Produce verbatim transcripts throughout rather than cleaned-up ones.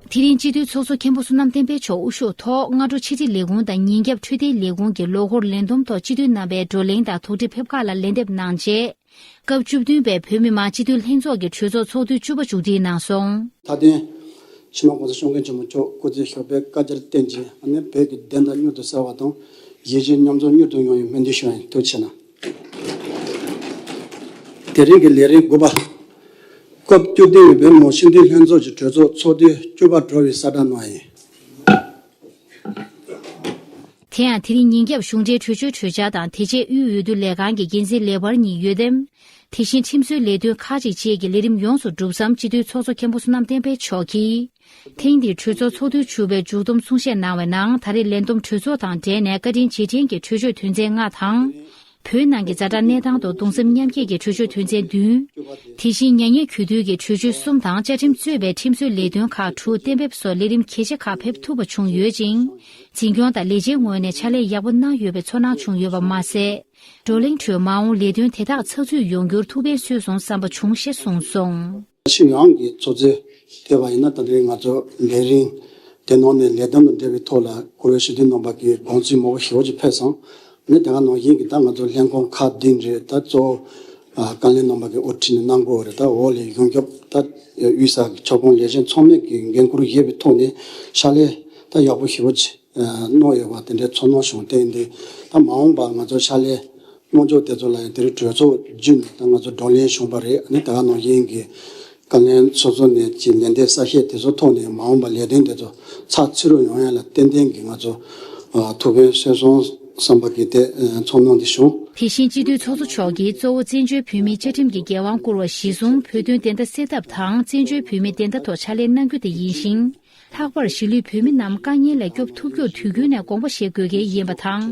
དེ་རིང་སྤྱི་འཐུས་ཚོགས་གཙོ་མཁན་པོ་བསོད་ནམས་བསྟན་འཕེལ་མཆོག་དབུ་བཞུགས་ཐོག་སྔ་དྲོ་ཕྱི་དྲིལ་ལས་ཁུངས་དང་ཉིན་རྒྱབ་འཕྲོད་བསྟེན་ལས་ཁུངས་ཀྱི་ལོ་འཁོར་ལས་བསྡོམས་ཐོག་སྤྱི་འཐུས་རྣམ་པས་བགྲོ་གླེང་དང་ཐུགས་འདྲི་ཕེབས་ཁག་ལ་ལན་འདེབས་གནང་རྗེས། སྐབས་བཅུ་བདུན་པའི་བོད་མི་མང་སྤྱི་འཐུས་ལྷན་ཚོགས་ཀྱི་གྲོས་ཚོགས་ཚོགས་དུས་བཅུ་པ་མཇུག་སྒྲིལ་གནང་སོང་། མཐའ་དོན། སྤྱི་ནོར་༸གོང་ས་༸སྐྱབས་མགོན་ཆེན་པོ་མཆོག་སྐུ་ཚེ་ཞབས་པད་བསྐལ་བརྒྱར་བརྟན་ཅིང་། ཨ་ནི་བོད་ཀྱི་བདེན་མཐའ་མྱུར་དུ་གསལ་བ་དང་། ཡིད་ཆེས་མཉམ་འཛོམས་མྱུར་དུ་ཡོང་བའི་སྨོན་འདུན་ཞུ་ཡིན། ཐུགས་རྗེ་ཆེ་གནང་། དེ་རིང་གི་ལས་རིམ་དགུ་པ། སྐབས་བཅུ་བདུན་པའི་བོད་མི་མང་སྤྱི་འཐུས་ལྷན་ཚོགས་ཀྱི་གྲོས་ཚོགས་ཚོགས་དུས་བཅུ་པ་གྲོལ་བའི་གསལ་བསྒྲགས་གནང་ཡིན། དེ་ཡང་དེ་རིང་ཉིན་རྒྱབ་གཞུང་འབྲེལ་གྲོས་ཆོད་གྲོས་འཆར་དང་དེ་རྗེས་དབུས་འོས་བསྡུ་ལས་ཁང་གི་འགན་འཛིན་ལས་འཕར་གཉིས་འོས་འདེམས། དེ་བཞིན་ཁྲིམས་བཟོའི་ལས་དོན་ཁག་ཅིག་བཅས་ཀྱི་ལས་རིམ་ཡོངས་སུ་གྲུབ་མཚམས་སྤྱི་འཐུས་ཚོགས་གཙོ་མཁན་པོ་བསོད་ནམས་བསྟན་འཕེལ་མཆོག་གིས། ཐེངས་འདིའི་གྲོས་ཚོགས་ཚོགས་དུས་བཅུ་པའི་མཇུག་བསྡོམས་གསུང་བཤད་གནང་བའི་ནང་། ད་རེས་ལས་བསྡོམས་གྲོས་ཚོགས་དང་འབྲེལ་ནས་བཀའ་དྲིན་རྗེས་དྲན་གྱི་གྲོས་ཆོད་དོན་ཚན་ལྔ་དང་། བོད་ནང་གི་ཛ་དྲག་གནས་སྟངས་ཐོག་གདུང་སེམས་མཉམ་སྐྱེད་ཀྱི་གྲོས་ཆོད་དོན་ཚན་བདུན། དེ་བཞིན་མྱ་ངན་གུས་འདུད་ཀྱི་གྲོས་ཆོད་གསུམ་དང་། བཅའ་ཁྲིམས་གཙོས་པའི་ཁྲིམས་བཟོའི་ལས་དོན་ཁག་དྲུག་གཏན་འབེབས་སོགས་ལས་རིམ་གལ་ཆེ་ཁག་ཕེབས་ཐུབ་པ་བྱུང་ཡོད་ཅིང་། འཛིན་སྐྱོང་དང་ལས་བྱེད་ངོས་ནས་ཕྱག་ལས་ཡག་པོ་གནང་ཡོད་པའི་ཚོར་སྣང་བྱུང་ཡོད་པ་མ་ཟད། བགྲོ་གླེང་ཁྲོད་མ་འོངས་ལས་དོན་དེ་དག་ཚགས་ཚུད་ཡོང་རྒྱུར་ཐུགས་ཕན་གསོས་སོང་བསམ་པ་བྱུང་ཞེས་གསུངས་སོང་། སྤྱི་ཡོངས་ཀྱི་ཚོགས་གཙོས་བལྟས་པ་ཡིན་ན། ད་རེས་ང་ཚོ་ལས་རིམ་དེ་ནང་ནས་ལས་བསྡོམས་དང་འབྲེལ་བའི་ཐོག་ལ་བཀུར་འོས་སྤྱི་འཐུས་རྣམ་པ་གི་དགོངས་ཚུལ་མང་པོ་ཞེ་པོ་ཅིག་ཕེབས་སོང་། ནི་དེ་ག་ནང་བཞིན་གྱི་ད་ང་ཚོ་ལྷན་ཁང་ཁག་བདུན་རེད། ད་གཙོ་བོ་ཨ་བཀའ་བློན་རྣམ་པ་གི་དབུ་ཁྲིད་ནས་གནང་དགོས་རེད། ད་འོག་ལ་ཡོངས་ཁྱབ་ད་དབུས་ས་གི་ཁྱབ་ཁོངས་ལས་བྱེད་ཚང་མས་ཀྱི་འགན་འཁུར་ཡོད་པའི་ཐོག་ནས་ཕྱག་ལས་ད་ཡག་པོ་ཞེ་པོ་ཅིག་གནང་ཡོད་པ་དེ་འདྲའི་ཚོར་སྣང་བྱུང་། དེ་ཡིན་དུས་ད་མ་འོངས་པ་ང་ཚོ་ཕྱག་ལས་གནང་ཕྱོགས་དེ་ཚོ་ལ་ཡང་དེ་རིང་གྲོས་ཚོགས་བརྒྱུད་ནས་ད་ང་ཚོ་བགྲོ་གླེང་བྱུང་བ་རེད། ཨ་ནི་དེ་ག་ནང་བཞིན་གྱི་བཀའ་བློན་སོ་སོ་ནས་ཀྱི་ལན་འདེབས་གསལ་བཤད་དེ་ཚོ་ཐོག་ནས་མ་འོངས་པ་ལས་དོན་དེ་ཚོ་ཚགས་ཚུད་རུ་ཡོང་ཡ་ལ་ཏན་ཏན་གྱི་ང་ཚོ་ཨ་ཐུགས་ཕན་གསོས་སོང་བསམ་པ་གི་དེ་ཚོར་སྣང་དེ་བྱུང་། དེ་བཞིན་སྤྱི་འཐུས་ཚོགས་གཙོ་མཆོག་གིས་གཙོ་བོ་བཙན་བྱོལ་བོད་མིའི་བཅའ་ཁྲིམས་ཀྱི་འགན་དབང་བསྐུར་བ་གཞིར་བཟུང་བོད་དོན་བདེན་མཐའ་གསལ་ཐབས་དང་། བཙན་བྱོལ་བོད་མིའི་བདེན་མཐའ་ཐོག་ཕྱག་ལས་གནང་རྒྱུ་དེ་ཡིན་ཞིང་། ལྷག་པར་གཞིས་ལུས་བོད་མི་རྣམས་དཀའ་ངལ་ལས་སྐྱོབ་ཐུབ་རྒྱུར་དུས་རྒྱུན་ནས་དགོངས་པ་བཞེས་དགོས་གལ་ཡིན་པ་དང་།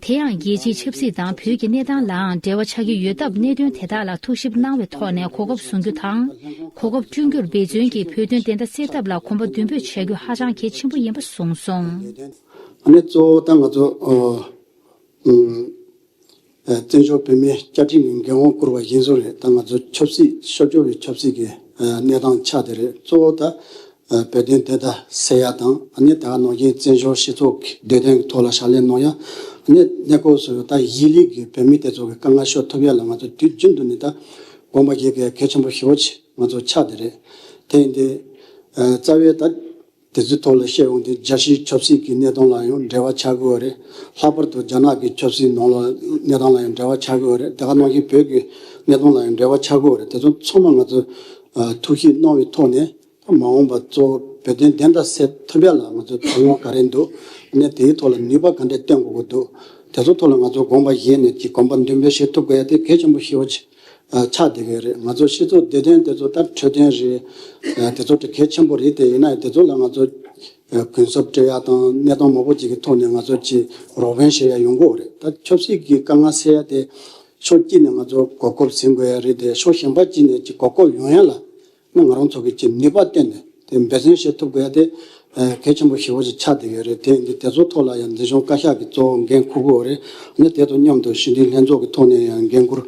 དེ་ཡང་རྒྱལ་སྤྱིའི་ཆབ་སྲིད་དང་བོད་ཀྱི་གནས་སྟངས་ལའང་འབྲེལ་བ་ཆགས་ཀྱི་ཡོད་སྟབས། གནད་དོན་དེ་དག་ལ་ཐུགས་ཞིབ་གནང་བའི་ཐོག་ནས་གོ་སྐབས་བཟུང་རྒྱུ་དང་། གོ་སྐབས་བསྐྲུན་རྒྱུར་འབད་བརྩོན་གྱིས་བོད་དོན་བདེན་མཐའ་གསལ་ཐབས་ལ་གོམ་པ་མདུན་སྤོས་བྱ་རྒྱུ་ཧ་ཅང་གལ་ཆེན་པོ་ཡིན་པ་གསུངས་སོང་། ཨ་ནི་གཙོ་བོ་ད་ང་ཚོ་ཨ་ཨ་བཙན་བྱོལ་བོད་མིའི་བཅའ་ཁྲིམས་ཀྱི་འགན་དབང་བསྐུར་བ་ཡིན་ཙང་རེད། ད་ང་ཚོ་ཆབ་སྲིད་ཤོར་སྐྱོ་བའི་ཆབ་སྲིད་ཀྱི་ཨ་གནས་སྟངས་ཆགས་བསྡད་རེད། གཙོ་བོ་ད་ཨ་བོད་དོན་བདེན་མཐའ་གསལ་ཡ་དང་། ཨ་ནི་ད་ག་ནང་བཞིན་བཙན་བྱོལ་སྤྱི་ཚོགས་ཀྱི་བདེ་དོན་གྱི་ཐོག་ལ་ཕྱག་ལས་གནང་ཡ། ཨ་ནི་གནས་སྐབས་སུ་ད་གཞིས་ལུས་ཀྱི་བོད་མི་དེ་ཚོ་གི་དཀའ་ངལ་ཤོར་ཐུབ་ཡ་ལ་ང་ཚོ་དུས་རྒྱུན་དུ་ནས་ད་དགོངས་པ་བཞེས་དགོས་གལ་ཆེན་པོ་ཞེ་པོ་ཅིག་ང་ཚོ་ཆགས་བསྡད་རེད། དེ་ཡིན་དུས་ཨ་རྩ་བའི་ད། དེ་ཚོའི་ཐོག་ལ་བཤད་ཡོང་དུས་རྒྱལ་སྤྱིའི་ཆབ་སྲིད་ཀྱི་གནས་སྟངས་ལ་ཡང་འབྲེལ་བ་ཆགས་ཀྱི་ཡོད་རེད། ལྷག་པར་དུ་རྒྱ་ནག་གི་ཆབ་སྲིད་ནང་ལ་གནས་སྟངས་ལ་ཡང་འབྲེལ་བ་ཆགས་ཀྱི་ཡོད་རེད། དེ་ག་ནང་བཞིན་བོད་ཀྱི་གནས་སྟངས་ལ་ཡང་འབྲེལ་བ་ཆགས་ཀྱི་ཡོད་རེད། དེ་ཚོ་ཚང་མ་ང་ཚོས་ཨ་ཐུགས་ཞིབ་གནང་བའི་ཐོག་ནས། ད་མ་འོངས་པ་གཙོ་བོ་བོད་དོན་བདེན་མཐའ་གསལ་ཐུབ་ཡ་ལ་ང་ཚོ་དོ་སྣང་ག་རེ་འདུག་ཨ་ནི་དེའི་ཐོག་ལ་ནུས་པ་ག་འདྲས་བཏོན་དགོས་ཀྱི་འདུག་དེ་ཚོ་ཐོག་ལ་ང་ཚོ་དགོངས་པ་བཞེས་ནས་ཀྱི་གོམ་པ་མདུན་སྤོས་བྱེད་ཐུབ་དགོས་ཡ་དེ་གལ་ཆེན་པོ་ཞེ་པོ་ཅིག་ཨ་ཆགས་བསྡད་ཀྱི་རེད། ང་ཚོ་སྤྱི་ཚོགས་བདེ་དོན་དེ་ཚོ་ད་འཕྲོད་བསྟེན་རེད། ཨ་དེ་ཚོ་དེ་གལ་ཆེན་པོ་རེད། དེ་ཡིན་ན་ཡང་དེ་ཚོ་ལ་ང་ཚོ་ཨ་གུན་གསབ་སྤྲད་ཡ་དང་གནས་སྟངས་མང་པོ་ཅིག་གི་ཐོག་ནས་ང་ཚོ་ཅིག་རོགས་ཕན་བྱེད་ཡ་ཡོང་གི་ཡོད་རེད། ད་ཆབ་སྲིད་ཀྱི་དཀའ་ངལ་སེལ་ཡ་དེ་ཕྱོགས་གཅིག་ནས་ང་ཚོ་གོ་སྐབས་ཟིན་དགོས་ཡ་རེད་དེ། ཕྱོགས་གཞན་པ་གཅིག་ནས་ཅིག་གོ་སྐབས་ཡོང་ཡ་ལ་ནི་ང་རང་ཚོ་གི་ཅིག་ནུས་པ་བཏོན་ནས་དེ་འབད་བརྩོན་བྱེད་ཐུབ་དགོས་ཡ་དེ་ཨ་གལ་ཆེན་པོ་ཞེ་པོ་ཅིག་ཆགས་བསྡད་ཡོད་རེད། དེ་ཡིན་དུས་དེ་ཚོ་ཐོག་ལ་ཡང་འཛིན་སྐྱོང་བཀའ་ཤག་གིས་གཙོ་བོ་འགན་འཁུར་དགོས་རེད། ཨ་ནི་དེ་དང་མཉམ་དུ་སྤྱི་འཐུས་ལྷན་ཚོགས་ཀྱི་ཐོག་ནས་ཡང་འགན་འཁུར་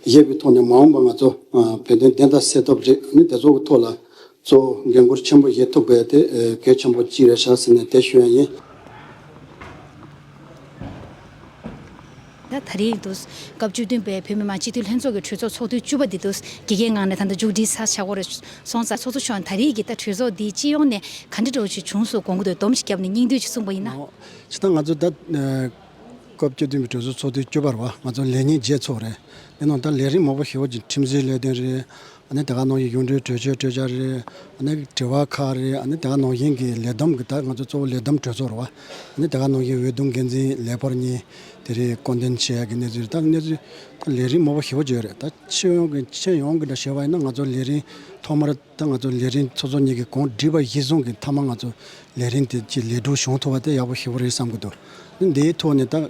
བཞེས་པའི་ཐོག་ནས་མ་འོངས་པ་ང་ཚོ་ཨ་བོད་དོན་བདེན་མཐའ་གསལ་ཐབས་རེད། ཨ་ནི་དེ་ཚོ་གི་ཐོག་ལ་གཙོ་བོ་འགན་འཁུར་ཆེན་པོ་བཞེས་ཐུབ་དགོས་ཡ་དེ་ཨ་གལ་ཆེན་པོ་གཅིག་རེད་ཤག་ཟེར་ནས་དེ་ཞུ་ཡ་ཡིན། ད་ད་རེས་འདུག་སྐབས་བཅུ་བདུན་པའི་བོད་མི་མང་སྤྱི་འཐུས་ལྷན་ཚོགས་ཀྱི་གྲོས་ཚོགས་ཚོགས་དུས་བཅུ་པ་འདི་འདུག་དགེ་རྒན་ངག་ནས་ད་ལྟ་མཇུག་སྒྲིལ་ཚར་ཆགས་ཡོད་རེད་སོང་ཙང་། ཚོགས་གཙོ་མཆོག་ད་རེས་ཀྱི་ད་གྲོས་ཚོགས་འདི་སྤྱི་ཡོངས་ནས་ག་འདྲ་འདྲ་བོ་ཞིག་བྱུང་སོང་དགོངས་ཀྱི་འདུག་སྡོམ་ཞིག་བརྒྱབ་ནས་སྙིང་བསྡུས་ཅིག་གསུངས་པ་ཡིན་ན། ཨོ། སྤྱིར་བཏང་ང་ཚོ་ད་ཨ་སྐབས་བཅུ་བདུན་པའི་གྲོས་ཚོགས་ཚོགས་དུས་བཅུ་པ་རེད་བ། ང་ཚོ་ལས་ཉིན་བརྒྱད་ཚོགས་རེད། དེ་ནང་ད་ལས་རིམ་མང་པོ་ཞེ་པོ་ཅིག་ཁྲིམས་བཟོའི་ལས་དོན་རེད། ཨ་ནི་དེ་ག་ནང་བཞིན་གཞུང་འབྲེལ་གྲོས་ཆོད་གྲོས་འཆར་རེད། ཨ་ནི་དྲི་བ་ཁག་རེད། ཨ་ནི་དེ་ག་ནང་བཞིན་གྱི་ལས་བསྡོམས་ཀྱི་ད་ང་ཚོ་གཙོ་བོ་ལས་བསྡོམས་གྲོས་ཚོགས་རེད་བ། ཨ་ནི་དེ་ག་ནང་བཞིན་འོས་བསྡུ་འགན་འཛིན་ལས་འཕར་གཉིས་དེ་རིང་སྐོང་འདོན་བྱེད་ཡག་གི་གནས་ཚུལ་རེད། ད་གནས་ཚུལ་ད་ལས་རིམ་མང་པོ་ཞེ་པོ་ཅིག་ཡོད་རེད། ད་སྤྱི་ཡོངས་ཀྱི་ཁྱོན་ཡོངས་ཀྱི་འདྲ་བཤད་པ་ཡིན་ན། ང་ཚོ་ལས་རིམ་ཐོག་མར་ད་ང་ཚོ་ལས་རིམ་ཚོགས་གཙོ་གཉིས་ཀྱིས་གོང་བསྒྲིགས་པ་གཞིར་བཟུང་གི་མཐའ་མ་ང་ཚོ་ལས་རིམ་དེ་ཅིག་ལས་སྒྲུབ་བྱུང་ཐུབ་པ་དེ་ཡག་པོ་ཞེ་པོ་རེད་བསམ་གྱི་འདུག་ཨ་ནི་འདིའི་ཐོག་ནས་ད་ཨ་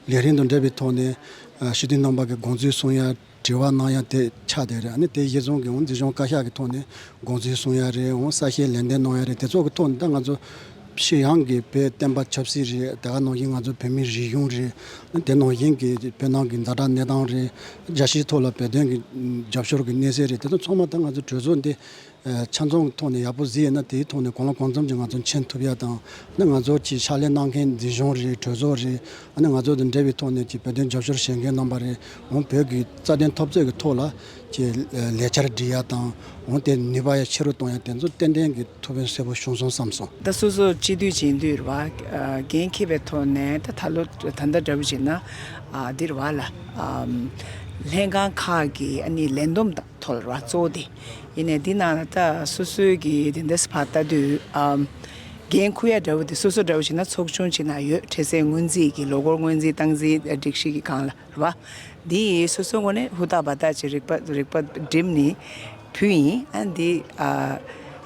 ལས་རིམ་དང་འབྲེལ་བའི་ཐོག་ནས་ཨ་སྤྱི་འཐུས་རྣམ་པ་གི་དགོངས་ཚུལ་གསུང་ཡ། དྲི་བ་གནང་ཡ་དེ་ཆགས་བསྡད་རེད། ཨ་ནི་དེ་གཞིར་བཟུང་གི་འོང་འཛིན་སྐྱོང་བཀའ་ཤག་གི་ཐོག་ནས་དགོངས་ཚུལ་གསུང་ཡ་རེད། འོང་གསལ་བཤད་ལན་འདེབས་གནང་ཡ་རེད། དེ་ཚོ་གི་ཐོག་ནས་ད་ང་ཚོ་སྤྱི་ཡོངས་ཀྱི་བོད་བསྟན་པ་ཆབ་སྲིད་རེད། དེ་ག་ནང་བཞིན་ང་ཚོ་བོད་མིའི་རིག་གཞུང་རེད། ཨ་ནི་དེ་ནང་བཞིན་གྱི་བོད་ནང་གི་ཛ་དྲག་གནས་སྟངས་རེད། རྒྱལ་སྤྱིའི་ཐོག་ལ་བོད་དོན་གྱི་རྒྱབ་སྐྱོར་གྱི་གནས་ཚད་རེད། དེ་ཚོ་ཚང་མ་ད་ང་ཚོ་གྲོས་ཚོགས་འདི་ ཆ་ཚང་གི་ཐོག་ནས་ཡག་པོ་གཟིགས་ཡོད་ན། དེའི་ཐོག་ནས་གང་ལ་གང་འཚམ་གྱིས་ང་ཚོ་མཁྱེན་ཐུབ་ཡ་དང་། ཨ་ནི་ང་ཚོ་གི་ཕྱག་ལས་གནང་མཁན་འཛིན་གཞུང་རེད། གྲོས་ཚོགས་རེད། ཨ་ནི་ང་ཚོ་དང་འབྲེལ་བའི་ཐོག་ནས་ཀྱི་བོད་དོན་རྒྱབ་སྐྱོར་བྱེད་མཁན་རྣམ་པ་རེད། འོང་བོད་ཀྱི་རྩ་དོན་འཐབ་རྩོད་ཀྱི་ཐོག་ལ་ཀྱི་ལས་འཆར་སྒྲིག་ཡ་དང་། འོང་དེ་ནུས་པ་ཡང་ཆེ་རུ་གཏོང་ཡ། དེ་ཚོ་ཏན་ཏན་གྱི་ཐུགས་ཕན་གསོས་པོ་བྱུང་སོང་བསམ་སོང་། ད་སོ་སོ་སྤྱི་འཐུས་བྱེད་དུས་རེད་བ། འགན་འཁྱེར་བའི་ཐོག་ནས་ད་ད་ལོ་ད་ལྟ་འདྲ་བོ་བྱས་ན། འདི་རེད་བ་ལ། ལྷན་ཁང་ཁག་གི་ཨ་ནི་ལས་བསྡོམས་དང་ཐོག་ལ་ར་གཙོ་བོ་དེ། ཡིན་ནའི་འདི་ནང་ལ་ད་སོ་སོའི་གི་དེ་འདྲ་ཕར་ལྟ་དུས། འགན་འཁུར་ཡ་འདྲ་བོ་དེ་སོ་སོ་འདྲ་བོ་བྱས་ན་ཚོགས་ཆུང་ཅིག་ནང་ཡོད། འཕྲལ་སེལ་སྔོན་རྩིས་ཀྱི་ལོ་འཁོར་སྔོན་རྩིས་སྟངས་འཛིན་སྒྲིག་གཞི་གི་སྒང་ལ་རེད་བ། འདི་ཡིས་སོ་སོའི་ངོས་ནས་ཧུར་ཐག་འབད་ཐག་ཅིག་རིག་པ་རིག་པ་བསྒྲིམས་ནས་ཕུལ་ཡིན། ཨ་འདི་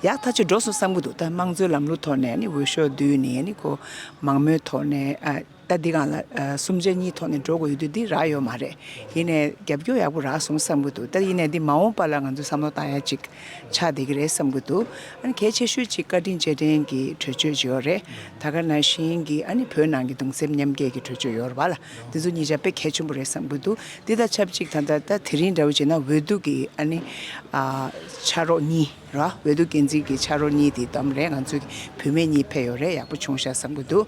ཡག་ཐག་ཆོད་འགྲོ་སོང་བསམ་གི་འདུག་ད་དམངས་གཙོའི་ལམ་ལུགས་ཐོག་ནས་ཨ་ནི་འོས་ཤོག་བསྡུས་ནས་ཨ་ནི་ཁོ་མང་མོས་ཐོག་ནས། ཨ། ད་འདི་སྒང་ལ་ཨ་གསུམ་ཆ་གཉིས་ཐོག་ནས་འགྲོ་དགོས་ཡོད་དུས་འདི་རག་ཡོད་མ་རེད། ཡིན་ནའི་རྒྱབ་སྐྱོར་ཡག་པོ་རག་སོང་བསམ་གི་འདུག་ད་ཡིན་ནའི་འདི་མ་འོངས་པ་ལ་ང་ཚོས་བསམ་བློ་བཏང་ཡ་ཅིག་ཆགས་བསྡད་ཀྱི་རེད་བསམ་གི་འདུག་ཨ་ནི་གལ་ཆེ་ཤོས་ཅིག་བཀའ་དྲིན་རྗེས་དྲན་གྱི་གྲོས་ཆོད་ཅིག་ཡོད་རེད། ད་ག་ནང་བཞིན་གྱི་ཨ་ནི་བོད་ནང་གི་གདུང་སེམས་མཉམ་སྐྱེད་ཀྱི་གྲོས་ཆོད་ཡོད་རེད་བ་ལ། འདི་ཚོ་གཉིས་ཆ་དཔེ་གལ་ཆེན་པོ་རེད་བསམ་གི་འདུག་འདི་དང་ཆབས་ཅིག་ད་ལྟ་ད་དེ་རིང་འདྲ་བོ་བྱས་ན་འོས་བསྡུ་གི་ཨ་ནི་ཨ་ཕྱག་རོགས་གཉིས། ར། འོས་བསྡུ་འགན་འཛིན་གྱི་ཕྱག་རོགས་གཉིས་དེ་བདམས་རེད། ང་ཚོའི་བུད་མེད་གཉིས་ཕེབས་ཡོད་རེད། ཡག་པོ་བྱུང་ཤག་བསམ་གྱི་འདུག་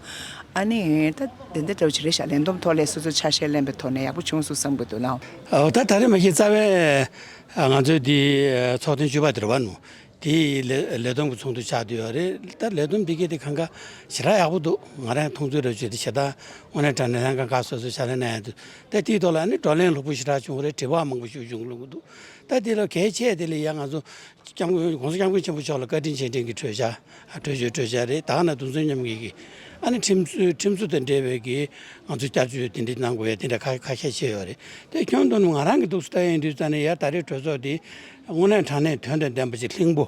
ཨ་ནི་ད་དེ་འདྲ་འདྲ་བོ་ཅིག་རེད་ཤག་ལས་བསྡོམས་ཐོག་ལས་སོ་སོ་ཆ་ཤས་ལེན་པའི་ཐོག་ནས་ཡག་པོ་བྱུང་སོང་བསམ་གྱི་འདུག་ལགས། ཨོ་ད་ད་རེས་མ་གཞི་རྩ་བའི་ང་ཚོའི་འདི་ཚོགས་ཐེངས་བཅུ་པ་དེ་རེད་བ་ནོ། དེའི་ལས་ལས་བསྡོམས་ཀྱི་ཚོགས་འདུ་ཆགས་བསྡད་ཡོད་རེད། ད་ལས་བསྡོམས་འདི་གས་དེ་གང་ག་ཞེ་དྲག་ཡག་པོ་འདུག་ང་རང་མཐོང་ཚུལ་རེ་བྱས་ཏེ་ཞེ་དྲག་དངོས་གནས་དྲང་གནས་ལྷན་ཁང་ཁག་སོ་སོའི་ཕྱག་ལས་གནང་ཡ་འདུག་ད་དེའི་ཐོག་ལ་ཨ་ནི་བགྲོ་གླེང་ལྷུག་པོ་ཞེ་དྲག་བྱུང་བ་རེད། དྲི་བ་མང་པོ་ཞིག་བྱུང་ལུགས་འདུག་ད་དེ་ལ་གལ་ཆེ་དེ་ལ་ཡ་ང་ཚོ་སྐྱབས་མགོན་༸གོང་ས་༸སྐྱབས་མགོན་ཆེན་པོ་མཆོག་ལ་བཀའ་དྲིན་རྗེས་དྲན་གྱི་གྲོས་འཆར་གྲོས་ཆོད་གྲོས་འཆར་རེད། ད་ག་ནང་གདུང་སེམས་མཉམ་སྐྱེད་ཀྱི་ཨ་ནི་ཁྲིམས་སྲོལ་ཁྲིམས་སྲོལ་དང་འབྲེལ་བའི་གི་ང་ཚོ་བསྐྱར་བཅོས་དེ་འདྲ་གནང་དགོས་ཡ་དེ་འདྲ་ཁ་ཁ་ཤས་བྱས་ཡོད་རེད། དེ་ཁྱོན་བསྡོམས་ནས་ང་རང་གི་འདུག་སེ་ལྟ་ཡིན་དུས་ཙང་ནས་ཡ་ད་རེས་གྲོས་ཚོགས་འདི་དངོས་གནས་དྲང་གནས་དོན་དང་ལྡན་པ་ཅིག་སླེང་པོ།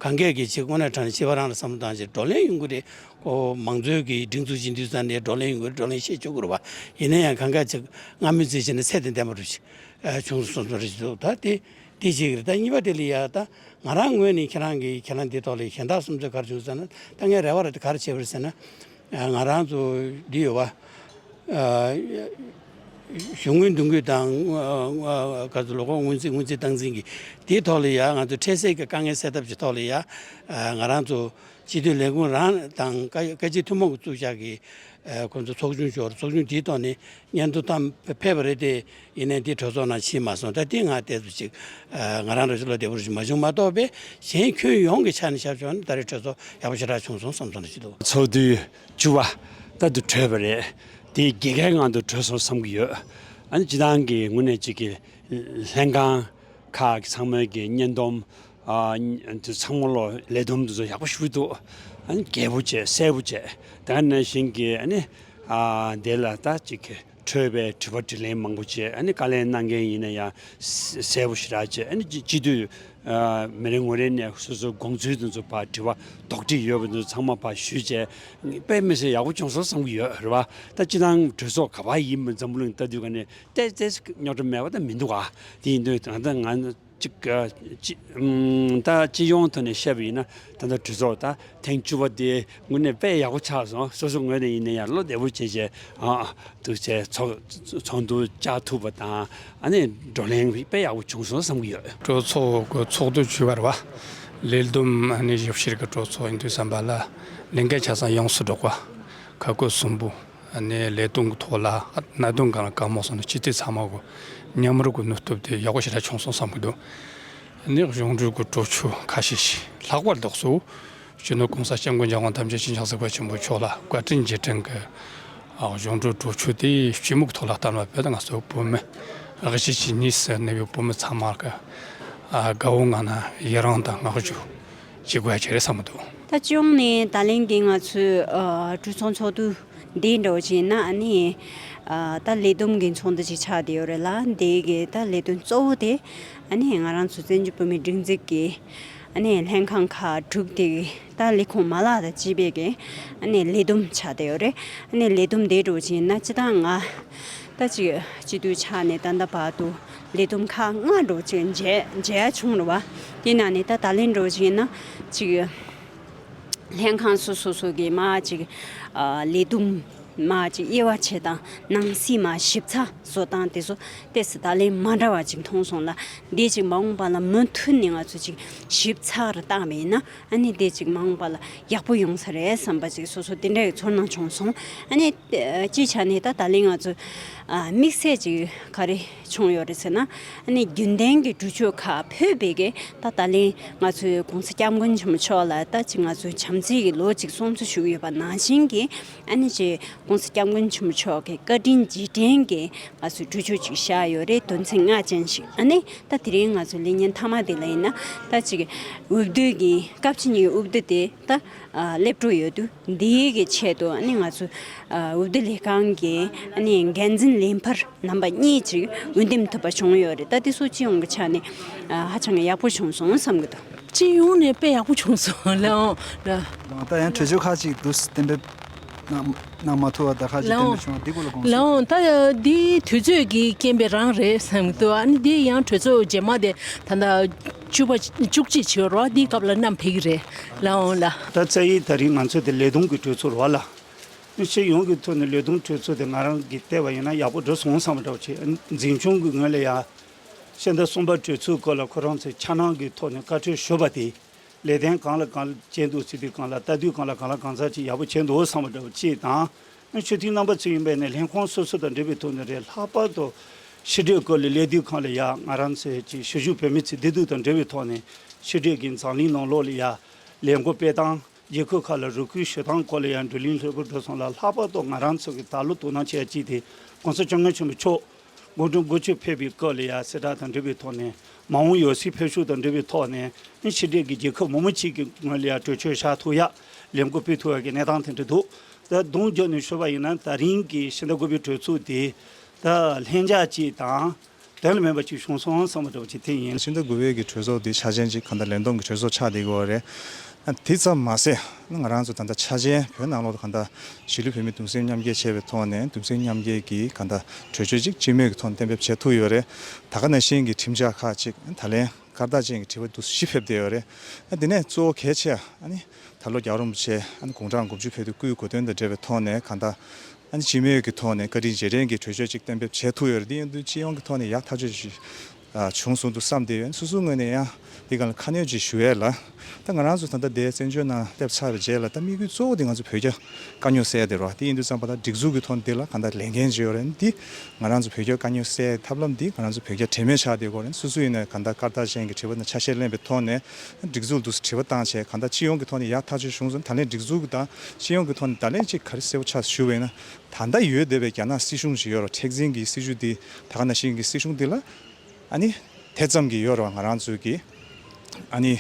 གང་གས་ཀྱི་ཅིག་དངོས་གནས་དྲང་གནས་སྤྱི་པ་རང་ལ་བསམ་བློ་བཏང་ཅིག་བགྲོ་གླེང་ཡོང་གི་རེད། ཁོ་མང་གཙོའི་གི་སྒྲིག་འཛུགས་ཅིག་འདུས་ཙང་ནས་བགྲོ་གླེང་ཡོང་གི་རེད། བགྲོ་གླེང་བྱེད་ཆོག་གི་རེད་བ། ཡིན་ན་ཡང་གང་ག་ཅིག་སྔ་མོའི་རྩིས་བྱས་ན་ཚད་དང་ལྡན་པ་རུ་ཅིག་བྱུང་སོང་སོང་རེད་ཅིག་འདུག་ད་དེ་དེ་ཅིག་རེད། ད་གཉིས་པ་དེ་ལ་ཡ་ད་ང་རང་ངོས་ནས་ཁྱེད་རང་གི་ཁྱེད་རང་འདི་ཐོག་ལ་གཞན་དག་སུམ་ཚོད་ག་རེ་བྱུང་ཟེར་ན། ད་ངའི་རེ་བ་རེ་ད་ག་རེ་བྱས་པ་རེད་ཟེར་ན། ང་རང་ཚོ་འདི་ཡོད་བ། གཞུང་དངུལ་འདུ་འགོད་དང་ག་ཚོད་ལོ་འཁོར་སྔོན་རྩིས་སྔོན་རྩིས་སྟངས་འཛིན་གྱི་དེའི་ཐོག་ལ་ཡང་ང་ཚོ་འཕྲལ་སེལ་གྱི་དཀའ་ངལ་སེལ་ཐབས་ཀྱི་ཐོག་ལ་ཡང་ང་རང་ཚོ་སྤྱི་འཐུས་ལས་ཁུངས་རང་དང་བཀའ་བཀའ་སྤྱི་ཐུན་མོང་གི་བཙུགས་བཞག་གི་ཁོང་ཚོ་ཚོགས་ཆུང་ཞོར་ཚོགས་ཆུང་དེའི་ཐོག་ནས་སྙན་ཐོ་བཏང་ཕེབས་པ་རེད་དེ། ཡིན་ནའི་འདི་གྲོས་ཚོགས་ནང་ཕྱིན་མ་སོང་། ད་འདི་ང་བལྟས་ཚོད་ཅིག་ང་རང་རང་ཚོ་བློ་བདེ་པོ་ཞིག་མ་བྱུང་མ་གཏོགས་པས་གཞན་ཁྱོན་ཡོངས་ཀྱི་ཆ་ནས་བཤད་ཆོག་ན་ད་རེས་གྲོས་ཚོགས་ཡག་པོ་ཞེ་དྲག་བྱུང་སོང་བསམ་སོང་ཞིག་འདུག་ཚོགས་དུས་བཅུ་པ་ད་དུ་གྲོལ་བ་རེད། དེ་རྒྱལ་ཁའི་ངང་དུ་གྲོལ་སོང་བསམ་གྱི་ཡོད། ཨ་ནི་སྤྱི་བཏང་གི་དངོས་གནས་ཅིག་གི་ལྷན་ཁང་ཁག་གི་ཚང་མའི་གི་སྙན་སྡོམ། ཨ་ཚང་མ་ལོ་ལས་བསྡོམས་དེ་ཚོ་ཡག་པོ་ཞིག་འདུག་ཨ་ནི་རྒྱས་པོ་བྱས་གསལ་པོ་བྱས། ད་ནང་བཞིན་གྱི་ཨ་ནི་དེ་ལ་ད་ཅིག་གི་འཕྲོས་པའི་དྲི་བ་དྲིས་ལན་མང་པོ་བྱས། ཨ་ནི་བཀའ་ལན་གནང་མཁན་ཡིན་ན་ཡང་གསལ་པོ་ཞེ་དྲག་བྱས། ཨ་ནི་སྤྱི་འཐུས་མི་རེ་ངོ་རེ་ནས་སོ་སོའི་དགོངས་ཚུལ་དེ་ཚོ་ཕར་དྲི་བ་དོགས་འདྲི་ཡོད་པ་དེ་ཚོ་ཚང་མ་ཕར་ཞུས་བྱས། དཔེ་མི་སྲིད་ཡག་པོ་བྱུང་སོང་བསམ་གྱི་ཡོད་རེད་བ། ད་སྤྱི་བཏང་གྲོས་ཚོགས་ག་པར་ཡིན་པ་འཛམ་བུ་གླིང་ལྟ་དུས་ག་ནས་ཏོག་ཙམ་རྙོག་དྲ་མེད་པ་ད་མི་འདུག་ག་དེ་ཡིན་དུས་ད་ལྟ་ང་ཅིག་ཅི་ད་སྤྱི་ཡོངས་ཐོག་ནས་བཤད་པ་ཡིན་ན། ད་ལྟ་གྲོས་ཚོགས་ད་ཐེངས་བཅུ་པ་དེ་དངོས་གནས་དཔེ་ཡག་པོ་ཆགས་སོང་། སོ་སོ་ངོས་ནས་ཡིན་ན་ཡང་བློ་བདེ་པོ་བྱས་བྱས་ཨ་འདུག་བྱས་ཚོགས་ཚོགས་འདུ་བཅར་ཐུབ་པ་དང་། ཨ་ནི་བགྲོ་གླེང་དཔེ་ཡག་པོ་བྱུང་སོང་བསམ་གྱི་ཡོད། གྲོས་ཚོགས་ཀྱི་ཚོགས་དུས་བཅུ་པ་རེད་བ། ལས་བསྡོམས་ཨ་ནི་ཞིབ་བཤེར་གྱི་གྲོས་ཚོགས་ཡིན་དུས་ཙམ་པ་ལ་ལས་འགན་ཆ་ཚང་ཡོངས་སུ་རྫོགས་པ་ཁག་བགོས་གསུམ་པོ། ཨ་ནི་ལས་དོན་གྱི་ཐོག་ལ་གནད་དོན་གང་ལ་བཀའ་མོལ་སོང་ན་སྤྱི་འཐུས་ཚང་མ་གི་མཉམ་རུབ་ཀྱི་ནུས་སྟོབས་དེ་ཡག་པོ་ཞེ་དྲག་བྱུང་སོང་བསམ་གྱི་འདུག་ཨ་ནི་གཞུང་འབྲེལ་གྱི་གྲོས་ཆོད་ཁ་ཤས་ཤིག་ལྷག་པར་དུ་སུ་སྤྱི་ནོར་༸གོང་ས་༸སྐྱབས་མགོན་རྒྱལ་དབང་དམ་ཆོས་སྤྱི་ཁྱབ་གཟིགས་པ་ཆེན་པོ་མཆོག་ལ་བཀའ་དྲིན་རྗེས་དྲན་གྱི་ཨ་གཞུང་འབྲེལ་གྲོས་ཆོད་དེ་སྤྱི་མོས་ཀྱི་ཐོག་ལ་བཏང་བ་བོད་ང་ཚོ་བོད་མི་དབུས་གཞིས་བྱེས་གཉིས་སུ་གནས་པའི་བོད་མི་ཚང་མ་གི་ཨ་དགའ་བོ་ངང་ན་ཡི་རངས་དང་བསྔགས་བརྗོད་བྱེད་དགོས་ཡ་ཅིག་རེད་བསམ་གྱི་འདུག་ད་སྤྱི་ཡོངས་ནས་ད་ལན་གྱི་ང་ཚོའི་ཨ་གྲོས་ཚོགས་ཚོགས་དུས་འདི་འདྲ་བོ་ཅིག་ཡིན་ན། ཨ་ནི་ཨ་ད་ལས་བསྡོམས་ཀྱི་ཚོགས་འདུ་ཅིག་ཆགས་བསྡད་ཡོད་རེད་ལ། འདི་གི་ད་ལས་དོན་གཙོ་བོ་དེ་ཨ་ནི་ང་རང་ཚོ་བཙན་བྱོལ་བོད་མིའི་སྒྲིག་འཛུགས་ཀྱི་ཨ་ནི་ལྷན་ཁང་ཁག་དྲུག་དེ་གི་ད་ལས་ཁུངས་མ་ལག་དང་བཅས་པའི་གི་ཨ་ནི་ལས་བསྡོམས་ཆགས་བསྡད་ཡོད་རེད། ཨ་ནི་ལས་བསྡོམས་འདི་འདྲ་བོ་ཅིག་ཡིན་ན་སྤྱིར་བཏང་ང་ད་ཅིག་སྤྱི་འཐུས་ཆགས་ནས་ད་ལྟ་བར་དུ་ལས་བསྡོམས་ཁག་ལྔ་འདྲ་བོ་ཅིག་མཇལ་མཇལ་ཡ་བྱུང་རེད་བ། དེ་ནང་ནས་ད་ད་ལན་འདྲ་བོ་ཅིག་ཡིན་ན་ཅིག་ལྷན་ཁང་སོ་སོ་སོ་གི་མ་ཅིག་ཨ་ལས་བསྡོམས་ མ་ཅིག་དབྱེ་བ་ཕྱེ་སྟངས། ནང་གསེས་མ་ཞིབ་ཚགས་བཟོ་སྟངས་དེ་ཚོ་ཏོག་ཙམ་ད་ལན་མ་འདྲ་བ་ཅིག་མཐོང་སོང་ལ། འདི་ཅིག་མ་འོངས་པ་ལ་མུ་མཐུད་ནས་ང་ཚོ་ཅིག་ཞིབ་ཚགས་རུ་བཏང་བ་ཡིན་ན། ཨ་ནི་འདི་ཅིག་མ་འོངས་པ་ལ་ཡག་པོ་ཡོང་ས་རེད་བསམ་པ་ཅིག་སོ་སོ་དེ་འདྲའི་ཚོར་སྣང་བྱུང་སོང་། ཨ་ནི་སྤྱིའི་ཆ་ནས་ད་ད་ལན་ང་ཚོ་དམིགས་བསལ་ཅིག་ག་རེ་བྱུང་ཡོད་རེད་ཟེར་ན། ཨ་ནི་རྒྱུན་ལྡན་གྱི་འགྲུལ་སྐྱོད་ཁག་ཕུད་པའི་གི་ད་ད་ལན་ང་ཚོའི་༸གོང་ས་༸སྐྱབས་མགོན་ཆེན་པོ་མཆོག་ལ་ད་ཅིག་ང་ཚོའི་བྱམས་བརྩེ་གི་ལོ་ཅིག་སྲུང་བརྩི་ཞུ་གི་ཡོད་པ་ནང་བཞིན་གྱི། ཨ་ནི་ཅིག་༸གོང་ས་༸སྐྱབས་མགོན་ཆེན་པོ་མཆོག་གི་བཀའ་དྲིན་རྗེས་དྲན་གྱི་ང་ཚོའི་འགྲུལ་སྐྱོད་ཅིག་བཞག་ཡོད་རེད། དོན་ཚན་ལྔ་ཅན་ཞིག་ཨ་ནི་ད་དེ་རིང་ང་ཚོའི་ལས་ཉིན་མཐའ་མ་དེ་ལ་ཡིན་ན། ད་ཅིག་འོས་བསྡུ་གི་སྐབས་ཕྱི་ཉིན་གྱི་འོས་བསྡུ་དེ་ད་སླེབས་འགྲོ་ཡོད་དུས། འདིའི་གི་ཆེད་དུ་ཨ་ནི་ང་ཚོ་འོས་བསྡུ་ལས་ཁང་གི་ཨ་ནི་འགན་འཛིན་ལས་འཕར་རྣམ་པ་གཉིས་ཅིག་འོས་འདེམས་ཐུབ་པ་བྱུང་ཡོད་རེད། ད་དེ་ཚོ་སྤྱི་ཡོངས་ཀྱི་ཆ་ནས་ཧ་ཅང་ཡག་པོ་བྱུང་སོང་བསམ་གྱི་འདུག་སྤྱི་ཡོངས་ནས་དཔེ་ཡག་པོ་བྱུང་སོང་ལགས་འོང་ལགས། ད་ཡང་གྲོས་ཆོད་ཁག་ཅིག་འདུག་གཏན་འབེབས་གནང་གནང་མ་ཐུབ་པ། ད་ཁག་ཅིག་ལགས་འོང་། གཏན་འབེབས་བྱུང་བ་འདི་སྐོར་ལ་དགོངས་ལགས་འོང་། ད་འདི་དུས་ཚོད་ཀྱི་རྐྱེན་པས་རང་རེད་བསམ་གྱི་འདུག་ཨ་ནི་འདི་ཡང་གྲོས་ཚོགས་རྗེས་མ་དེ་ད་ལྟ་བཅུ་པ་བཅུ་གཅིག་བྱེད་རོགས་འདིའི་སྐབས་ལ་བསྣམས་ཕེབས་ཀྱི་རེད། ལགས་འོང་ལགས། ད་རྩ་ཡིག་ད་རིང་ང་ཚོ་དེ་ལས་བསྡོམས་ཀྱི་གྲོས་ཚོགས་རོགས་ལ། སྤྱི་ཡོངས་ཀྱི་ཐོག་ནས་ལས་བསྡོམས་གྲོས་ཚོགས་དེ་ང་རང་གིས་བལྟས་པ་ཡིན་ན་ཡག་པོ་འགྲོ་སོང་བསམ་པ་འདྲ་བོ་བྱེད། འཛིན་སྐྱོང་གི་ངོས་ལ་ཡ། ཕྱི་ཟླ་གསུམ་པ་གྲོས་ཚོགས་སྐོར་ལ་ཁོ་རང་ཚོས་འཆར་སྣང་གི་ཐོག་ནས་བཀའ་འཁྲོལ་ཞུས་པ་དེ། ལས་དོན་གང་ལ་གང་ལ་བྱས་འདུག་ཟེར་དུས་སྒང་ལ། ལྟ་དུས་སྒང་ལ་གང་ལ་གང་འཚམ་ཅིག་ཡག་པོ་བྱས་འདུག་བསམ་པ་འདྲ་བོ་ཅིག་དང་། ཆོས་ཐིག་རྣམ་པ་ཚོ་ཡིན་པས་ནས་ལྷན་ཁང་སོ་སོ་དང་འབྲེལ་བའི་ཐོག་ནས་རེད། ལྷག་པར་དུ་ཕྱི་དྲིལ་སྐོར་ལ་སླེབས་དུས་སྒང་ལ་ཡ། ང་རང་ཚོའི་ཅིག་གཞིས་བཞུགས་བོད་མི་ཚོའི་བདེ་སྡུག་དང་འབྲེལ་བའི་ཐོག་ནས་ཕྱི་དྲིལ་གྱི་འཛམ་གླིང་ནང་ལོགས་ལ་ཡ་ལས་འགུལ་སྤེལ་སྟངས། རྒྱལ་ཁབ་ཁག་ལ་རུ་སྐུལ་ཞུ་སྟངས་སྐོར་ལ་ཡང་བགྲོ་གླེང་ལྷུག་པོ་འགྲོ་སོང་ལ། ལྷག་པར་དུ་ང་རང་ཚོ་གི་ད་ལོ་དོ་སྣང་བྱེད་ཡ་གཅིག་དེ། ༸གོང་ས་༸སྐྱབས་མགོན་ཆེན་པོ་མཆོག་དགུང་གྲངས་དགུ་བཅུ་ཕེབས་པའི་སྐབས་ལ་ཡ་གསལ་བསྒྲགས་དང་འབྲེལ་བའི་ཐོག་ནས། མ་འོངས་ཡང་སྲིད་ཕེབས་ཕྱོགས་དང་འབྲེལ་བའི་ཐོག་ནས། ཕྱི་འབྲེལ་གྱི་རྒྱལ་ཁབ་མང་པོ་ཅིག་གི་ངོས་ལ་ཡ་གྲོས་ཆོད་བཞག་ཐུབ་ཡ། ལས་འགུལ་སྤེལ་ཐུབ་ཡ་གི་གནས་སྟངས་དེ་འདྲ་འདུག་ད་གདོང་བརྒྱབ་ནས་ཞུས་པ་ཡིན་ན། ད་རིང་གི་ཕྱི་ཟླ་དགུ་པའི་གྲོས་ཚོགས་དེ་ད་ལྷིང་འཇགས་ཅིག་དང་། དོན་ལ་མེད་པ་ཅིག་བྱུང་སོང་བསམ་པ་འདྲ་བོ་ཅིག་དེ་ཡིན། ཕྱི་ཟླ་དགུ་པའི་གི་གྲོས་ཚོགས་འདི་འཆར་ཅན་ཅིག་གང་ལྟར་ལས་བསྡོམས་ཀྱི་གྲོས་ཚོགས་ཆགས་བསྡད་ཡོད་རེད། དེ་ཙམ་མ་ཟད། ང་རང་ཚོ་ད་ལྟ་འཆར་ཅན་བོད་ནང་ལོགས་གང་ལྟར་གཞིས་ལུས་བོད་མི་གདུང་སེམས་མཉམ་སྐྱེད་བྱས་པའི་ཐོག་ནས། གདུང་སེམས་མཉམ་སྐྱེད་ཀྱི་གང་ལྟར་གྲོས་ཆོད་ཅིག་སྤྱི་མོས་ཀྱི་ཐོག་ནས་གཏན་འབེབས་བྱས་ཐུབ་ཡོད་རེད། ད་ག་ནང་བཞིན་གྱི་ཁྲིམས་འཆར་ཁག་ཅིག་ད་ལན་བཀའ་རྟགས་ཅན་གྱི་དྲི་བ་འདུག་སེ་བཞི་ཕེབས་བསྡད་ཡོད་རེད། དེ་ནས་གཙོ་བོ་གལ་ཆེ་ཨ་ནི། ད་ལོ་རྒྱལ་བ་རིན་པོ་ཆེ་ཨ་ནི་དགུང་གྲངས་དགུ་བཅུ་ཕེབས་དུས་སྐུའི་གོ་སྟོན་དང་འབྲེལ་བའི་ཐོག་ནས་གང་ལྟར་ཨ་ནི་སྤྱི་མོས་ཀྱི་ཐོག་ནས་བཀའ་དྲིན་རྗེས་དྲན་གྱི་གྲོས་ཆོད་ཅིག་གཏན་འབེབས་བྱས་ཐུབ་ཡོད་རེད། འདི་ཡིན་དུས་སྤྱི་ཡོངས་ཀྱི་ཐོག་ནས་ཡག་ཐག་ཆོད་ཅིག་ཨ་བྱུང་སོང་འདུག་བསམ་བསྡད་ཡོད། སོ་སོའི་ངོས་ནས་ཡང་འདི་སྒང་ལ་ཁ་སྣོན་ཅིག་ཞུ་ཡས་ལ། ད་ང་རང་ཚོ་ད་ལྟ་འདིར་བཙན་བྱོལ་ནང་སླེབས་ཚར་བའི་རྗེས་ལ། ད་དམིགས་ཡུལ་གཙོ་བོ་དེ་ང་ཚོ་བོད་རྒྱ་དཀའ་རྙོག་སེལ་ཡ་དེ་རེད་བ། དེ་ཡིན་དུས་ཙམ་པ་ད་སྒྲིག་འཛུགས་ཀྱི་ཐོག་ནས་འདི་ལ་གང་ལྟར་ལས་འགན་ཅིག་ཡོད་རེད། འདི་ང་རང་ཚོ་བོད་རྒྱ་དཀའ་རྙོག་སེལ་ཡའི་ཐབས་ལམ་འདི། ང་རང་ཚོ་བོད་རྒྱ་དྲན་མེད་ཆགས་བསྡད་ཡོད་རེད། སོ་སོ་ཡིན་ནའི་གང་ལྟར་བཀའ་རྟགས་ཅན་གྱི་དྲི་བ་དང་ཆ་ཤས་ལེན་པའི་ཐོག་ནས། སྒྲིག་འཛུགས་ལ་འདུག་སེ་དྲི་བ་བཏང་བྱས། གང་ལྟར་སྤྱི་ཡོངས་ཀྱི་ཐོག་ནས་ཡག་ཐག་ཆོད་བྱུང་སོང་། ད་ལན་སྒྲིག་འཛུགས་ཀྱི་དང་སྤྱི་ཡོངས་ཀྱི་ཐོག་ནས་ད་ལན་ཅིག་ག་རེ་གསལ་པོ་ཆགས་ཞུ་བ་ཡིན་ན། ད་ལྟ་ཡོད་བསྡད་པའི་རྒྱ་ནག་སྲིད་གཞུང་ཅིག་ཡོད་རེད། མཁྲེགས་འཛིན་གྱི་སྲིད་བྱུས་འདི། ད་ག་ནང་བཞིན་གྱི་སྲིད་གཞུང་འདི་ལ་ཨ་ནི་དེ་ཙམ་གྱི་ཡོད་རེད་བ། ང་རང་ཚོས་ཀྱི་ཨ་ནི་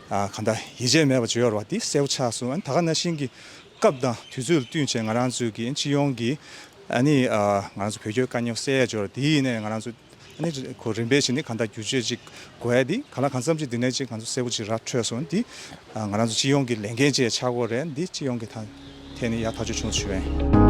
ཨ་གང་ལྟར་ཡིད་ཆེས་མེད་པ་ཅིག་ཡོད་རེད་བ། འདི་གསལ་པོ་ཆགས་སོང་། ཨ་ནི་ད་ག་ནང་བཞིན་གྱི་སྐབས་དང་དུས་ཚོད་ལ་བསྟུན་བྱས་ང་རང་ཚོས་ཀྱི་སྤྱི་ཡོངས་ཀྱི་ཨ་ནི་ཨ་ང་རང་ཚོ་བོད་རྒྱའི་དཀའ་རྙོག་སེལ་ཡ་ཅིག་ཡོད་རེད། དེ་ཡིན་ནའི་ང་རང་ཚོ་ཨ་ནི་ཁོ་རིམ་པས་བྱས་ནས་གང་ལྟར་བསྒྱུར་བཅོས་ཅིག་དགོས་ཡ་འདི། གང་ལ་གང་འཚམ་ཅིག་འདི་ནས་ཅིག་ང་ཚོ་གསལ་པོ་ཅིག་ར་འཕྲོད་སོང་། འདི་ང་རང་ཚོ་སྤྱི་ཡོངས་ཀྱི་ལས་འགན་ཅིག་ཆགས་ཀྱི་ཡོད་རེད། འདི་སྤྱི་ཡོངས་ཀྱི་ཐ་ཐད་ནས་ཡག་ཐག་ཆོད་བྱུང་ཞུ་བ་ཡིན།